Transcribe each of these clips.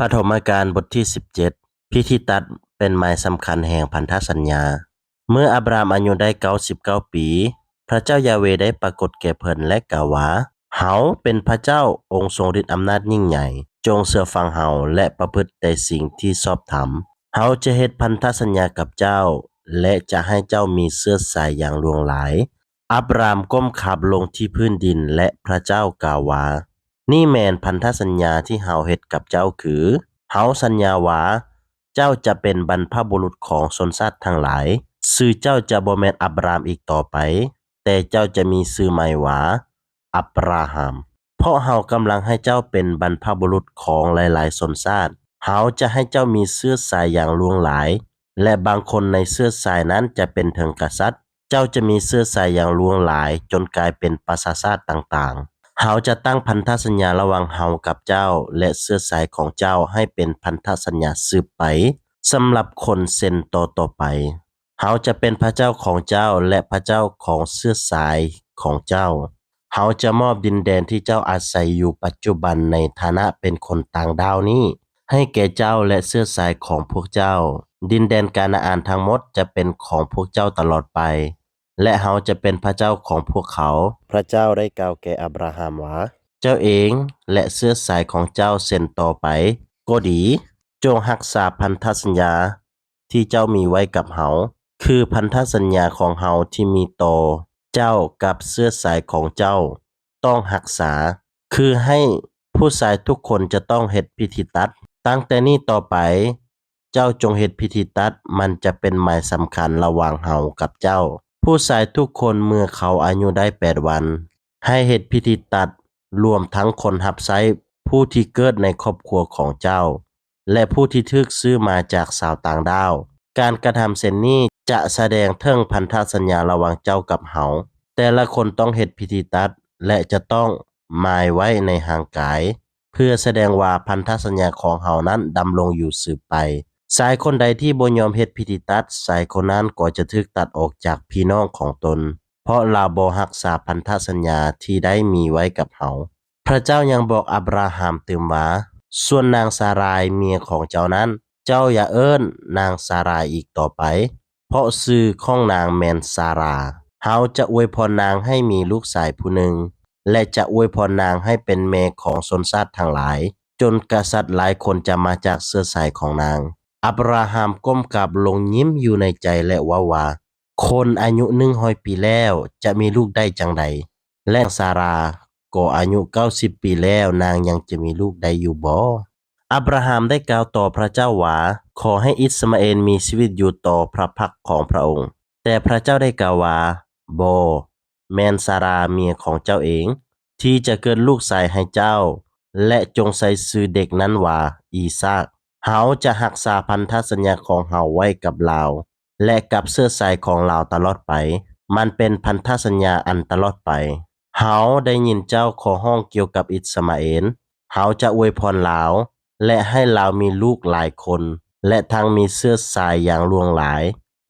ປະຖົມມະການ ບົດທີສິບເຈັດ ພິທີຕັດເປັນໝາຍສຳຄັນແຫ່ງພັນທະສັນຍາ. ເມື່ອອາບຣາຮາມອາຍຸໄດ້ເກົ້າສິບເກົ້າປີ, ພຣະເຈົ້າຢາເວໄດ້ປາກົດແກ່ເພິ່ນ ແລະ ກ່າວວ່າ, ເຮົາເປັນພຣະເຈົ້າ, ອົງຊົງລິດອຳນາດຍິ່ງໃຫຍ່, ຈົ່ງເຊື່ອຟັງເຮົາ ແລະ ປະພຶດແຕ່ສິ່ງທີ່ຊອບທຳ. ເຮົາຈະເຮັດພັນທະສັນຍາກັບເຈົ້າ ແລະ ຈະໃຫ້ເຈົ້າມີເຊື້ອສາຍຢ່າງຫຼວງຫຼາຍ. ອາບຣາຮາມກົ້ມຂາບລົງທີ່ພື້ນດິນ ແລະ ພຣະເຈົ້າກ່າວວ່າ, ນີ້ແມ່ນພັນທະສັນຍາທີ່ເຮົາເຮັດກັບເຈົ້າ, ຄື ເຮົາສັນຍາວ່າ ເຈົ້າຈະເປັນບັນພະບຸລຸດຂອງຊົນຊາດທັງຫຼາຍ. ຊື່ເຈົ້າຈະບໍ່ແມ່ນອາບຣາຮາມອີກຕໍ່ໄປ, ແຕ່ເຈົ້າຈະມີຊື່ໃໝ່ວ່າ ອາບຣາຮາມ, ເພາະເຮົາກຳລັງໃຫ້ເຈົ້າເປັນບັນພະບຸລຸດຂອງຫຼາຍໆຊົນຊາດ. ເຮົາຈະໃຫ້ເຈົ້າມີເຊື້ອສາຍຢ່າງຫຼວງຫຼາຍ, ແລະ ບາງຄົນໃນເຊື້ອສາຍນັ້ນຈະເປັນເຖິງກະສັດ. ເຈົ້າຈະມີເຊື້ອສາຍຢ່າງຫຼວງຫຼາຍ ຈົນກາຍເປັນປະຊາຊາດຕ່າງໆ. ເຮົາຈະຕັ້ງພັນທະສັນຍາລະຫວ່າງເຮົາກັບເຈົ້າ ແລະ ເຊື້ອສາຍຂອງເຈົ້າໃຫ້ເປັນພັນທະສັນຍາສືບໄປ ສຳລັບຄົນເຊັ່ນຕໍ່ໆໄປ. ເຮົາຈະເປັນພຣະເຈົ້າຂອງເຈົ້າ ແລະ ພຣະເຈົ້າຂອງເຊື້ອສາຍຂອງເຈົ້າ. ເຮົາຈະມອບດິນແດນທີ່ເຈົ້າອາໄສຢູ່ປັດຈຸບັນໃນຖານະເປັນຄົນຕ່າງດ້າວນີ້ ໃຫ້ແກ່ເຈົ້າ ແລະ ເຊື້ອສາຍຂອງພວກເຈົ້າ. ດິນແດນການາອານທັງໝົດຈະເປັນຂອງພວກເຈົ້າຕະຫຼອດໄປ, ແລະ ເຮົາຈະເປັນພຣະເຈົ້າຂອງພວກເຂົາ. ພຣະເຈົ້າໄດ້ກ່າວແກ່ອາບຣາຮາມວ່າ, ເຈົ້າເອງ ແລະ ເຊື້ອສາຍຂອງເຈົ້າເຊັ່ນຕໍ່ໄປກໍດີ, ຈົ່ງຮັກສາພັນທະສັນຍາ ທີ່ເຈົ້າມີໄວ້ກັບເຮົາ, ຄືພັນທະສັນຍາຂອງເຮົາທີ່ມີຕໍ່ເຈົ້າກັບເຊື້ອສາຍຂອງເຈົ້າຕ້ອງຮັກສາ, ຄືໃຫ້ຜູ້ຊາຍທຸກຄົນຈະຕ້ອງເຮັດພິທີຕັດ. ຕັ້ງແຕ່ນີ້ຕໍ່ໄປ ເຈົ້າຈົ່ງເຮັດພິທີຕັດ, ມັນຈະເປັນໝາຍສຳຄັນລະຫວ່າງເຮົາກັບເຈົ້າ. ຜູ້ຊາຍທຸກຄົນເມື່ອເຂົາອາຍຸໄດ້ແປດວັນ ໃຫ້ເຮັດພິທີຕັດ, ລວມທັງຄົນຮັບໃຊ້ຜູ້ທີ່ເກີດໃນຄອບຄົວຂອງເຈົ້າ ແລະ ຜູ້ທີ່ຖືກຊື້ມາຈາກຊາວຕ່າງດ້າວ. ການກະທຳເຊັ່ນນີ້ຈະສະແດງເຖິງພັນທະສັນຍາລະຫວ່າງເຈົ້າກັບເຮົາ. ແຕ່ລະຄົນຕ້ອງເຮັດພິທີຕັດ ແລະ ຈະຕ້ອງໝາຍໄວ້ໃນຮ່າງກາຍ ເພື່ອສະແດງວ່າພັນທະສັນຍາຂອງເຮົານັ້ນດຳລົງຢູ່ສືບໄປ. ຊາຍຄົນໃດທີ່ບໍ່ຍອມເຮັດພິທີຕັດ, ຊາຍຄົນນັ້ນກໍຈະຖືກຕັດອອກຈາກພີ່ນ້ອງຂອງຕົນ, ເພາະລາວບໍ່ຮັກສາພັນທະສັນຍາທີ່ໄດ້ມີໄວ້ກັບເຮົາ. ພຣະເຈົ້າຍັງບອກອາບຣາຮາມຕື່ມວ່າ, ສ່ວນນາງຊາຣາຍເມຍຂອງເຈົ້ານັ້ນ, ເຈົ້າຢ່າເອີ້ນນາງຊາຣາຍອີກຕໍ່ໄປ, ເພາະຊື່ຂອງນາງແມ່ນຊາຣາ. ເຮົາຈະອວຍພອນນາງໃຫ້ມີລູກຊາຍຜູ້ໜຶ່ງ, ແລະ ຈະອວຍພອນນາງໃຫ້ເປັນແມ່ຂອງຊົນຊາດທັງຫຼາຍ, ຈົນກະສັດຫຼາຍຄົນຈະມາຈາກເຊື້ອສາຍຂອງນາງ. ອາບຣາຮາມກົ້ມກາບລົງຍິ້ມຢູ່ໃນໃຈ ແລະ ເວົ້າວ່າ, ຄົນອາຍຸໜຶ່ງຮ້ອຍປີແລ້ວ ຈະມີລູກໄດ້ຈັ່ງໃດ? ແລະ ຊາຣາກໍອາຍຸເກົ້າສິບປີແລ້ວ, ນາງຍັງຈະມີລູກໄດ້ຢູ່ບໍ? ອາບຣາຮາມໄດ້ກ່າວຕໍ່ພຣະເຈົ້າວ່າ, ຂໍໃຫ້ອິດສະມາເອນມີຊີວິດຢູ່ຕໍ່ພຣະພັກຂອງພຣະອົງ. ແຕ່ພຣະເຈົ້າໄດ້ກ່າວວ່າ, ບໍ່, ແມ່ນຊາຣາເມຍຂອງເຈົ້າເອງ ທີ່ຈະເກີດລູກຊາຍໃຫ້ເຈົ້າ, ແລະ ຈົ່ງໃສ່ຊື່ເດັກນັ້ນວ່າ ອີສາກ. ເຮົາຈະຮັກສາພັນທະສັນຍາຂອງເຮົາໄວ້ກັບລາວ ແລະ ກັບເຊື້ອສາຍຂອງລາວຕະຫຼອດໄປ. ມັນເປັນພັນທະສັນຍາອັນຕະຫຼອດໄປ. ເຮົາໄດ້ຍິນເຈົ້າຂໍຮ້ອງກ່ຽວກັບອິດສະມາເອນ. ເຮົາຈະອວຍພອນລາວ ແລະ ໃຫ້ລາວມີລູກຫຼາຍຄົນ ແລະ ທັງມີເຊື້ອສາຍຢ່າງຫຼວງຫຼາຍ.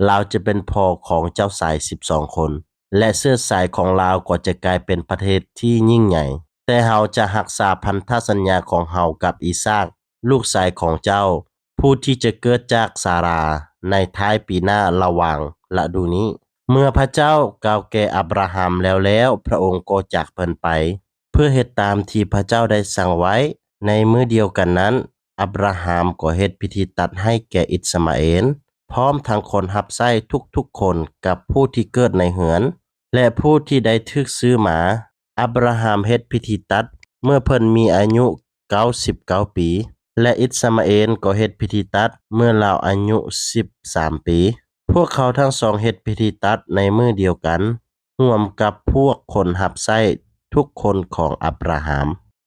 ລາວຈະເປັນພໍ່ຂອງເຈົ້າຊາຍສິບສອງຄົນ ແລະ ເຊື້ອສາຍຂອງລາວກໍຈະກາຍເປັນປະເທດທີ່ຍິ່ງໃຫຍ່. ແຕ່ເຮົາຈະຮັກສາພັນທະສັນຍາຂອງເຮົາກັບອີສາກ ລູກຊາຍຂອງເຈົ້າ, ຜູ້ທີ່ຈະເກີດຈາກຊາຣາໃນທ້າຍປີໜ້າລະຫວ່າງລະດູນີ້. ເມື່ອພຣະເຈົ້າກ່າວແກ່ອາບຣາຮາມແລ້ວແລ້ວ, ພຣະອົງກໍຈາກເພິ່ນໄປ ເພື່ອເຮັດຕາມທີ່ພຣະເຈົ້າໄດ້ສັ່ງໄວ້. ໃນມື້ດຽວກັນນັ້ນ, ອາບຣາຮາມກໍເຮັດພິທີຕັດໃຫ້ແກ່ອິດສະມາເອນ, ພ້ອມທັງຄົນຮັບໃຊ້ທຸກໆຄົນ, ກັບຜູ້ທີ່ເກີດໃນເຮືອນ ແລະ ຜູ້ທີ່ໄດ້ຖືກຊື້ມາ. ອາບຣາຮາມເຮັດພິທີຕັດເມື່ອເພິ່ນມີອາຍຸເກົ້າສິບເກົ້າປີ ແລະ ອິດສະມາເອນກໍເຮັດພິທີຕັດເມື່ອລາວອາຍຸສິບສາມປີ. ພວກເຂົາທັງສອງເຮັດພິທີຕັດໃນມື້ດຽວກັນ ຮ່ວມກັບພວກຄົນຮັບໃຊ້ທຸກຄົນຂອງອາບຣາຮາມ.